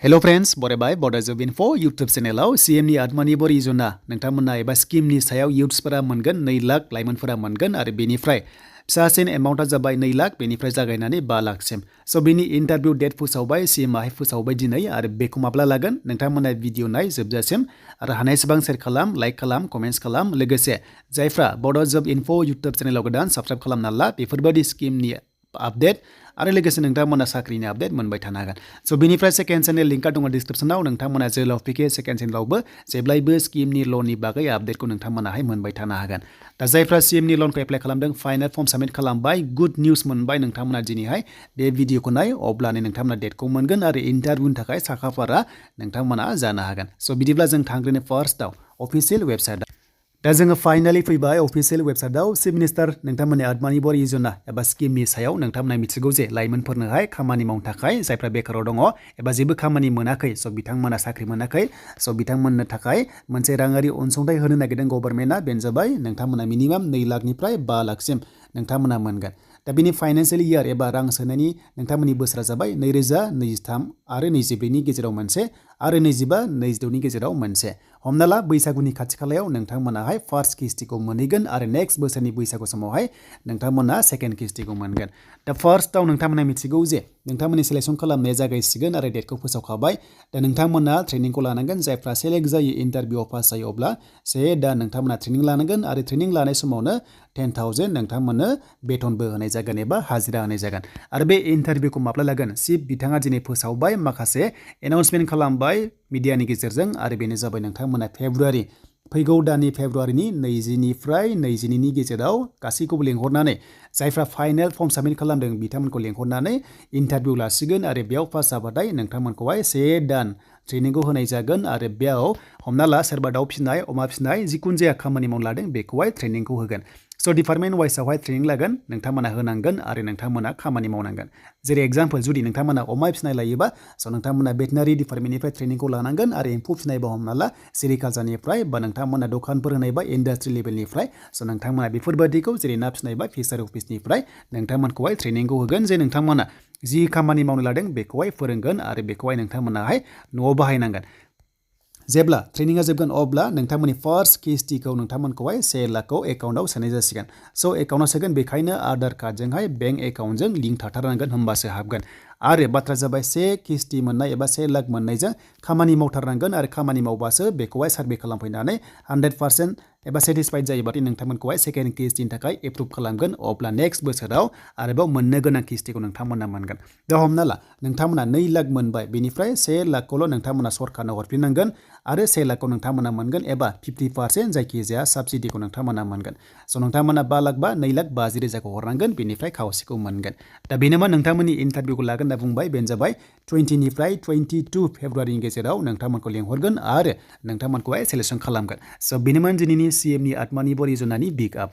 Hello friends, बरायबाय Bodo Job Info YouTube चेनेलाव CM नि Atmanirbhar Yojona नोंथांमोना एबा स्किमनि सायाव युथ्सफोरा मोनगोन 2 लाख लाइमोनफोरा मोनगोन आरो बेनिफ्राय फिसासिन एमाउन्टआ जाबाय 2 लाख बेनिफ्राय जागायनानै 5 लाखसिम स' बेनि इन्टारभिउ डेट फोसावबाय CM आहाय फोसावबाय दिनै आरो बेखौ माब्ला लागोन नोंथांमोना भिडिअ नाय जोबजासिम आरो हानायसेबां शेयार खालाम लाइक खालाम कमेन्ट्स खालाम लोगोसे जायफ्रा Bodo Job Info YouTube चेनेलाव गोदान साबस्क्राइब खालामना ला बेफोरबायदि स्किमनि आपडेट आरो लोगोसे नोंथांमोना साख्रिनि आपडेट मोनबाय थानो हागोन स' बेनिफ्राय सेकेन्ड चेनेल लिंकआ दङ डिसक्रिप्शनाव नोंथांमोना जोलाव फैखे सेकेन्ड चेनेलावबो जेब्लायबो स्किमनि लननि बागै आपडेटखौ नोंथांमोनाहाय मोनबाय थानो हागोन दा जायफ्रा CMनि लनखौ एप्लाइ खालामदों फाइनाल फर्म साबमिट खालामबाय गुड निउस मोनबाय नोंथांमोना दिनैहाय बे भिडिअखौ नाय अब्लानो नोंथांमोना डेटखौ मोनगोन आरो इन्टारभिउनि थाखाय साखाफारा नोंथांमोना जानो हागोन स' बिदिब्ला जों थांग्रोनो फार्स्टआव अफिसियेल वेबसाइटआव दा जोङो फाइनालि फैबाय अफिसियेल वेबसाइटआव चिफ मिनिस्टार नोंथांमोननि आत्मनिर्भर यजना एबा स्किमनि सायाव नोंथांमोना मिथिगौ जे लाइमोनफोरनोहाय खामानि मावनो थाखाय जायफ्रा बेकाराव दङ एबा जेबो खामानि मोनाखै स' बिथांमोना साख्रि मोनाखै स' बिथांमोननो थाखाय मोनसे राङारि अनसुंथाइ होनो नागिरदों गभर्नमेन्टआ बेनो जाबाय नोंथांमोना मिनिमाम 2 लाखनिफ्राय 5 लाखसिम नोंथांमोना मोनगोन दा बेनि फाइनान्सियेल इयार एबा रां सोनायनि नोंथांमोननि बोसोरा जाबाय 2023 आरो 24नि गेजेराव मोनसे आरो 25-26नि गेजेराव मोनसे हमना ला बैसागुनि खाथि खालायाव नोंथांमोनाहाय फार्स्ट किस्तिखौ मोनहैगोन आरो नेक्स्ट बोसोरनि बैसागु समावहाय नोंथांमोना सेकेन्ड किस्तिखौ मोनगोन दा फार्स्टआव नोंथांमोना मिथिगौ जे नोंथांमोननि सिलेक्सन खालामनाया जागायसिगोन आरो डेटखौ फोसावखाबाय दा नोंथांमोना ट्रेनिंखौ लानांगोन जायफ्रा सेलेक्ट जायो इन्टारभिउआव पास जायो अब्ला से दा नोंथांमोना ट्रेनिं लानांगोन आरो ट्रेनिं लानाय समावनो 10,000 नोंथांमोननो बेथनबो होनाय जागोन एबा हाजिरा होनाय जागोन आरो बे इन्टारभिउखौ माब्ला लागोन चिफ बिथाङा दिनै फोसावबाय माखासे एनाउन्समेन्ट खालामबाय मिडियानि गेजेरजों आरो बेनो जाबाय नोंथांमोना फेब्रुवारि फैगौ दाननि फेब्रुवारिनि 20निफ्राय 22नि गेजेराव गासैखौबो लेंहरनानै जायफ्रा फाइनाल फर्म साबमिट खालामदों बिथांमोनखौ लेंहरनानै इन्टारभिउ लासिगोन आरो बेयाव पास जाबाथाय नोंथांमोनखौहाय 1 दान ट्रेनिंखौ होनाय जागोन आरो बेयाव हमना ला सोरबा दाउ फिसिनाय अमा फिसिनाय जिखुनु जाया खामानि मावनो लादों बेखौहाय ट्रेनिंखौ होगोन स' डिपार्टमेन्ट वाइसआवहाय ट्रेनिं लागोन नोंथांमोना होनांगोन आरो नोंथांमोना खामानि मावनांगोन जेरै एग्जाम्पल जुदि नोंथांमोना अमा फिसिनाय लायोबा स' नोंथांमोना भेटेनारि डिपार्टमेन्टनिफ्राय ट्रेनिंखौ लानांगोन आरो एम्फौ फिसिनायबा हमना ला सेरिकालचारनिफ्राय बा नोंथांमोना दखानफोर होनाय बा इन्डास्ट्रि लेभेलनिफ्राय स' नोंथांमोना बेफोरबायदिखौ जेरै ना फिसिनाय बा फिसारि अफिसनिफ्राय नोंथांमोनखौहाय ट्रेनिंखौ होगोन जे नोंथांमोना जि खामानि मावनो लादों बेखौहाय फोरोंगोन आरो बेखौहाय नोंथांमोनाहाय न'आव बाहायनांगोन जेब्ला ट्रेनिंआ जोबगोन अब्ला नोंथांमोननि फार्स्ट किस्तिखौ नोंथांमोनखौहाय 1 लाखखौ एकाउन्टआव सोनाय जासिगोन स' एकाउन्टआव सोगोन बेखायनो आधार कार्डजोंहाय बेंक एकाउन्टजों लिंक थाथारनांगोन होमबासो हाबगोन आरो बाथ्रा जाबाय 1 किस्ति मोननाय एबा 1 लाख मोननायजों खामानि मावथारनांगोन आरो खामानि मावबासो बेखौहाय सार्भे खालामफैनानै 100% एबा सेटिसफाइड जायोबाथाय नोंथांमोनखौहाय सेकेन्ड किस्तिनि थाखाय एप्रुभ खालामगोन अब्ला नेक्स्ट बोसोराव आरोबाव मोननो गोनां किस्तिखौ नोंथांमोना मोनगोन दा हमना ला नोंथांमोना 2 लाख मोनबाय बेनिफ्राय 1 लाखखौल' नोंथांमोना सरकारनो हरफिननांगोन आरो 1 लाखखौ नोंथांमोना मोनगोन एबा 50% जायखिजाया साबसिडिखौ नोंथांमोना मोनगोन स' नोंथांमोना 5 लाख बा 2 लाख 50,000खौ हरनांगोन बेनिफ्राय खावसेखौ मोनगोन दा बेनोमा नोंथांमोननि इन्टारभिउखौ लागोन होनना बुंबाय बेनो जाबाय 20निफ्राय 22 फेब्रुवारिनि गेजेराव नोंथांमोनखौ लेंहरगोन आरो नोंथांमोनखौहाय सेलेक्सन खालामगोन स' बेनोमोन दिनैनि CMनि आत्मनिर्भर यजनानि बिग आपडेट